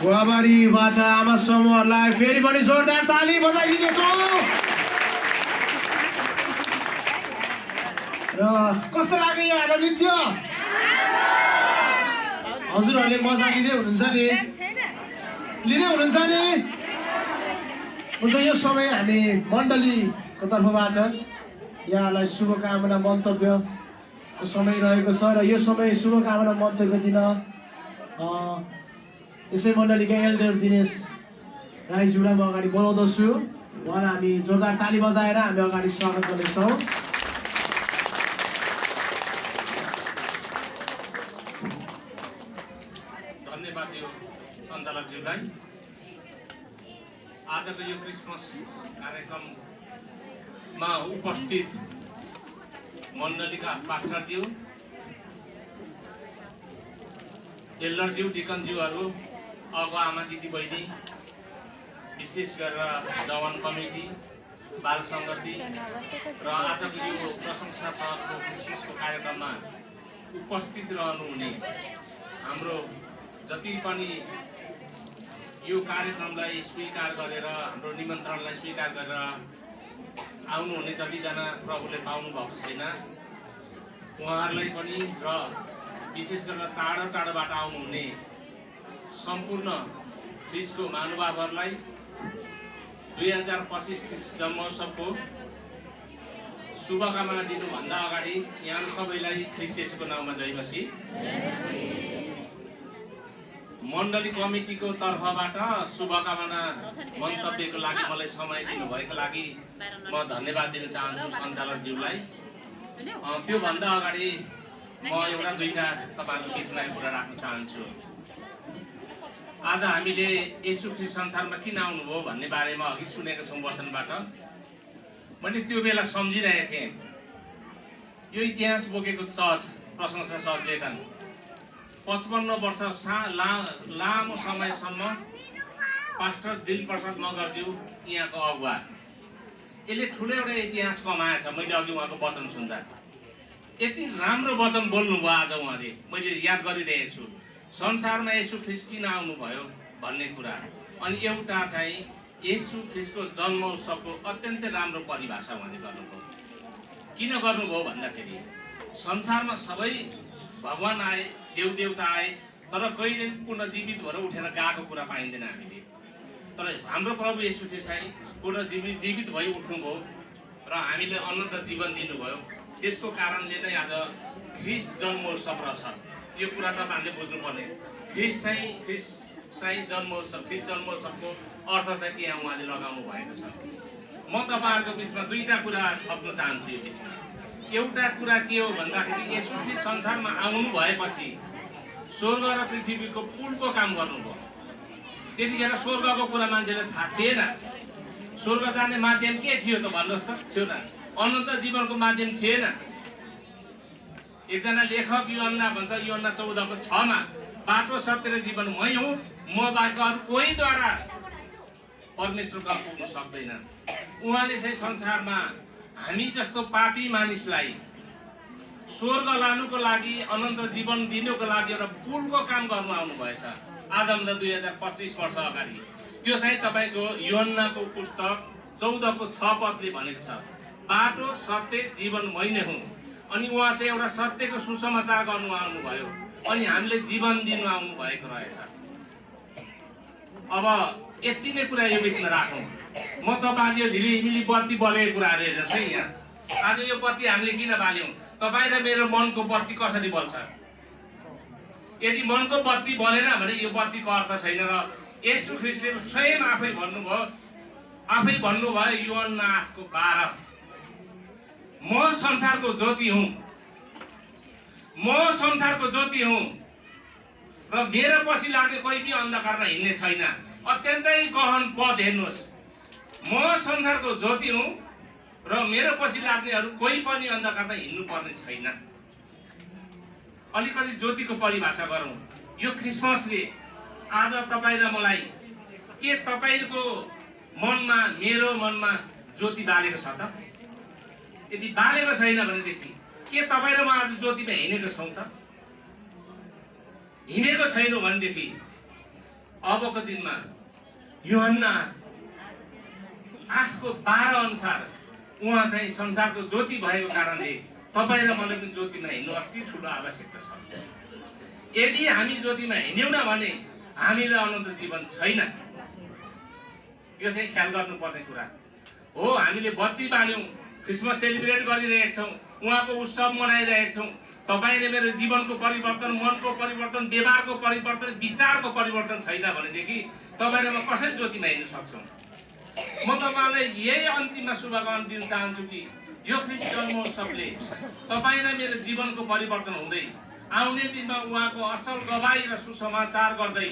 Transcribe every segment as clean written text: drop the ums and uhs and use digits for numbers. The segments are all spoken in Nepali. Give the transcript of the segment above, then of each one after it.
गोवाबारीबाट आमा समूहहरूलाई फेरि पनि जोरदार ताली बजाइदिनेछौँ। र कस्तो लाग्यो यहाँको नृत्य? हजुरहरूले मजा लिँदै हुनुहुन्छ नि? लिँदै हुनुहुन्छ नि? हुन्छ, यो समय हामी मण्डलीको तर्फबाट यहाँलाई शुभकामना मन्तव्यको समय रहेको छ र यो समय शुभकामना मन्तव्य दिन यसै मण्डलीका एल्डर दिनेश राईज्यूलाई म अगाडि बोलाउँदछु। उहाँलाई हामी जोरदार ताली बजाएर हामी अगाडि स्वागत गर्नेछौँ। धन्यवाद यो सञ्चालकज्यूलाई। आजको यो क्रिसमस कार्यक्रममा उपस्थित मण्डलीका पास्टरज्यू, एल्डरज्यू, डिकनज्यूहरू, अगुवा आमा दिदी बहिनी, विशेष गरेर जवान कमिटी, बाल सङ्गति र आजको यो प्रशंसा चर्चको क्रिसमसको कार्यक्रममा उपस्थित रहनुहुने हाम्रो जति पनि यो कार्यक्रमलाई स्वीकार गरेर, हाम्रो निमन्त्रणलाई स्वीकार गरेर आउनुहुने जतिजना प्रभुले पाउनु भएको छैन उहाँहरूलाई पनि र विशेष गरेर टाढो टाढोबाट आउनुहुने सम्पूर्ण ख्रिस्टको महानुभावहरूलाई 2025 ख्रिस्ट जन्मोत्सवको शुभकामना दिनुभन्दा अगाडि यहाँ सबैलाई ख्रिस्ट येशूको नाममा जय मसीह। मण्डली कमिटीको तर्फबाट शुभकामना मन्तव्यको लागि मलाई समय दिनुभएको लागि म धन्यवाद दिन चाहन्छु सञ्चालकज्यूलाई। त्योभन्दा अगाडि म एउटा दुईटा तपाईँहरूको बिचमा कुरा राख्न चाहन्छु। आज हामीले येशू ख्रिस्ट संसारमा किन आउनुभयो भन्ने बारेमा अघि सुनेको छौँ वचनबाट। मैले त्यो बेला सम्झिरहेको थिएँ, यो इतिहास बोकेको चर्च प्रशंसा चर्च लेटन 55 वर्ष लामो समयसम्म पास्टर दिलप्रसाद मगरज्यू यहाँको अगुवा, यसले ठुलो एउटा इतिहास कमाएछ। मैले अघि उहाँको वचन सुन्दा यति राम्रो वचन बोल्नुभयो आज उहाँले, मैले याद गरिरहेको छु। संसारमा येशू ख्रीष्ट किन आउनुभयो भन्ने कुरा, अनि एउटा चाहिँ येशू ख्रीष्टको जन्म उत्सवको अत्यन्तै राम्रो परिभाषा उहाँले गर्नुभयो। किन गर्नुभयो भन्दाखेरि संसारमा सबै भगवान आए, देवदेवता आए, तर कहिले पुनर्जीवित भएर उठेर गएको कुरा पाइँदैन हामीले। तर हाम्रो प्रभु येशू ख्रीष्ट चाहिँ पुनर्जीवित भई उठ्नुभयो र हामीले अनन्त जीवन दिनुभयो। त्यसको कारणले नै आज ख्रीष्ट जन्मोत्सव रहेछ। यो कुरा तपाईँहरूले बुझ्नुपर्ने। ख्रीष्ट चाहिँ जन्मोत्सव, ख्रीष्ट जन्मोत्सवको अर्थ चाहिँ त्यहाँ उहाँले लगाउनु भएको छ। म तपाईँहरूको बिचमा दुईटा कुरा थप्न चाहन्छु यो बिचमा। एउटा कुरा के हो भन्दाखेरि येशू ख्रीष्ट संसारमा आउनु भएपछि स्वर्ग र पृथ्वीको पुलको काम गर्नुभयो। त्यतिखेर स्वर्गको कुरा मान्छेले थाहा थिएन। स्वर्ग जाने माध्यम के थियो त भन्नुहोस् त? थियो न। अनन्त जीवनको माध्यम थिएन। एकजना लेखक योहन्ना भन्छ, योहन्ना 14:6 बाटो सत्य र जीवन मै हुँ, म बाहेक अरू कोहीद्वारा परमेश्वरका पुग्न सक्दैन। उहाँले चाहिँ संसारमा हामी जस्तो पापी मानिसलाई स्वर्ग लानुको लागि, अनन्त जीवन दिनुको लागि एउटा पुलको काम गर्नु आउनु भएछ। आजभन्दा 2025 वर्ष अगाडि। त्यो चाहिँ तपाईँको योहन्नाको पुस्तक 14:6 भनेको छ, बाटो सत्य जीवन मै नै हुँ। अनि उहाँ चाहिँ एउटा सत्यको सुसमाचार गर्नु आउनुभयो, अनि हामीले जीवन दिनु आउनु भएको रहेछ। अब यति नै कुरा यो बिचमा राखौँ। म तपाईँले यो झिलिमिली बत्ती बलेको कुराहरू हेर्नुहोस् है। यहाँ आज यो बत्ती हामीले किन बाल्यौँ? तपाईँ र मेरो मनको बत्ती कसरी बल्छ? यदि मनको बत्ती बलेन भने यो बत्तीको अर्थ छैन। र येशू ख्रीष्टले स्वयं आफै भन्नुभयो योहन्ना 8:12, म संसारको ज्योति हुँ, म संसारको ज्योति हुँ र मेरो पछि लाग्ने कोही पनि अन्धकारमा हिँड्ने छैन। अत्यन्तै गहन पद हेर्नुहोस्। म संसारको ज्योति हुँ र मेरो पछि लाग्नेहरू कोही पनि अन्धकारमा हिँड्नु पर्ने छैन। अलिकति ज्योतिको परिभाषा गरौँ। यो क्रिसमसले आज तपाईँ र मलाई के तपाईँको मनमा, मेरो मनमा ज्योति बालेको छ त? यदि बालेको छैन भनेदेखि के तपाईँ र म आज ज्योतिमा हिँडेको छौँ त? हिँडेको छैनौँ भनेदेखि अबको दिनमा योहन्ना 8:12 अनुसार उहाँ चाहिँ संसारको ज्योति भएको कारणले तपाईँ र मलाई पनि ज्योतिमा हिँड्नु अति ठुलो आवश्यकता छ। यदि हामी ज्योतिमा हिँड्यौँ न भने हामीले अनन्त जीवन छैन। यो चाहिँ ख्याल गर्नुपर्ने कुरा हो। हामीले बत्ती बाल्यौँ, क्रिसमस सेलिब्रेट गरिरहेका छौँ, उहाँको उत्सव मनाइरहेका छौँ। तपाईँ र मेरो जीवनको परिवर्तन, मनको परिवर्तन, व्यवहारको परिवर्तन, विचारको परिवर्तन छैन भनेदेखि तपाईँ र म कसरी ज्योतिमा हिँड्न सक्छौँ? म तपाईँलाई यही अन्तिममा शुभकामना दिन चाहन्छु कि यो ख्रीष्ट जन्मोत्सवले तपाईँ र मेरो जीवनको परिवर्तन हुँदै आउने दिनमा उहाँको असल गवाई र सुसमाचार गर्दै,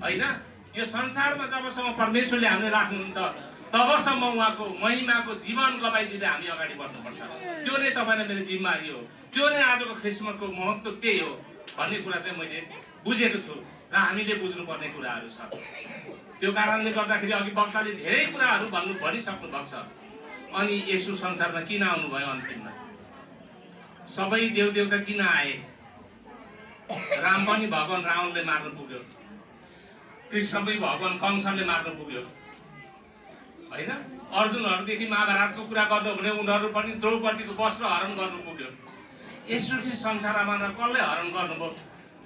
होइन, यो संसारमा जबसम्म परमेश्वरले हामीले राख्नुहुन्छ तबसम्म उहाँको महिमाको जीवन गवाई दिँदै हामी अगाडि बढ्नुपर्छ। त्यो नै तपाईँ र मेरो जिम्मेवारी हो। त्यो नै आजको ख्रिस्टमसको महत्त्व त्यही हो भन्ने कुरा चाहिँ मैले बुझेको छु र हामीले बुझ्नुपर्ने कुराहरू छ। त्यो कारणले गर्दाखेरि अघि वक्ताले धेरै कुराहरू भनिसक्नु भएको छ। अनि येशू संसारमा किन आउनुभयो? अन्तिममा सबै देवदेवता किन आए? राम पनि भगवान रावणले मार्न पुग्यो, कृष्ण पनि भगवान कंसले मार्न पुग्यो, होइन? अर्जुनहरूदेखि महाभारतको कुरा गर्नु भने उनीहरू पनि द्रौपदीको वस्त्र हरण गर्नु पुग्यो। येशू ख्रीष्ट संसारमा कसले हरण गर्नुभयो?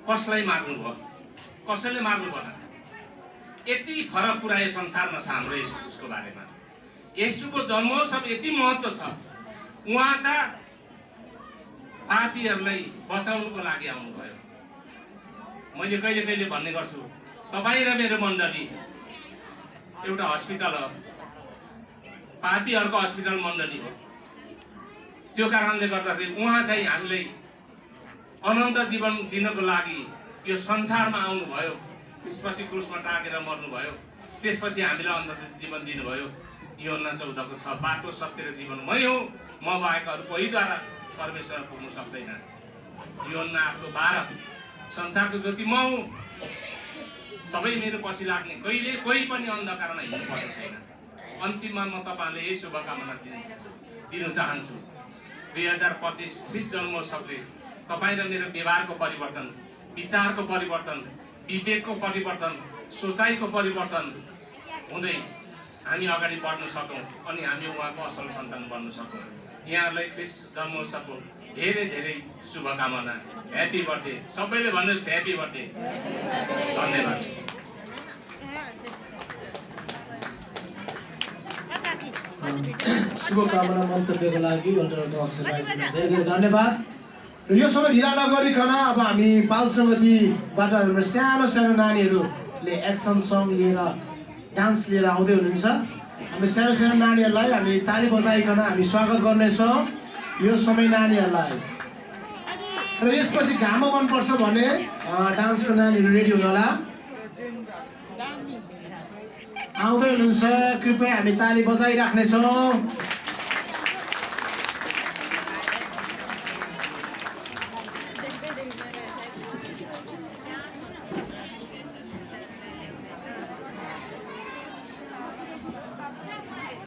कसलाई मार्नुभयो? कसैले मार्नु भएन। यति फरक कुरा यो संसारमा छ हाम्रो येशू ख्रीष्टको बारेमा। येशूको जन्मोत्सव यति महत्त्व छ। उहाँ त पापीहरूलाई बचाउनुको लागि आउनुभयो। मैले कहिले कहिले भन्ने गर्छु, तपाईँ र मेरो मण्डली एउटा हस्पिटल हो, पापीहरूको हस्पिटल मण्डली हो। त्यो कारणले गर्दाखेरि उहाँ चाहिँ हामीलाई अनन्त जीवन दिनको लागि यो संसारमा आउनुभयो। त्यसपछि क्रुसमा टाँगेर मर्नुभयो, त्यसपछि हामीलाई अनन्त जीवन दिनुभयो। योहन्ना 14:6 बाटो सत्य र जीवन मै हुँ, म बाहेक अरू कोहीद्वारा परमेश्वर पुग्नु सक्दैन। योहन्ना 8:12 संसारको ज्योति म हुँ। सबै मेरो पछि लाग्ने, कहिले कोही पनि अन्धकारमा हिँड्नुपर्ने छैन। अन्तिममा म तपाईँहरूले यही शुभकामना दिन चाहन्छु। 2025 क्रिस्ट जन्मोत्सवले तपाईँ र मेरो व्यवहारको परिवर्तन, विचारको परिवर्तन, विवेकको परिवर्तन, सोचाइको परिवर्तन हुँदै हामी अगाडि बढ्न सकौँ अनि हामी उहाँको असल सन्तान बन्न सकौँ। यहाँहरूलाई क्रिस्ट जन्मोत्सवको धेरै धेरै शुभकामना। Happy birthday. सबैले भन्नुहोस् ह्याप्पी बर्थडे। धन्यवाद। शुभकामना मन्तव्यको लागि अल्टरनेटिभ असोसिएसनलाई धेरै धेरै धन्यवाद। र यो समय ढिला नगरिकन अब हामी बाल सङ्गतिबाट सानो सानो नानीहरूले एक्सन सङ लिएर डान्स लिएर आउँदै हुनुहुन्छ। हामी सानो सानो नानीहरूलाई हामी ताली बजाइकन हामी स्वागत गर्नेछौँ यो समय नानीहरूलाई। र यसपछि घाम मनपर्छ भने डान्सको नानीहरू रेडी हुनु होला। आउँदै हुनुहुन्छ, कृपया हामी ताली बजाइराख्नेछौँ।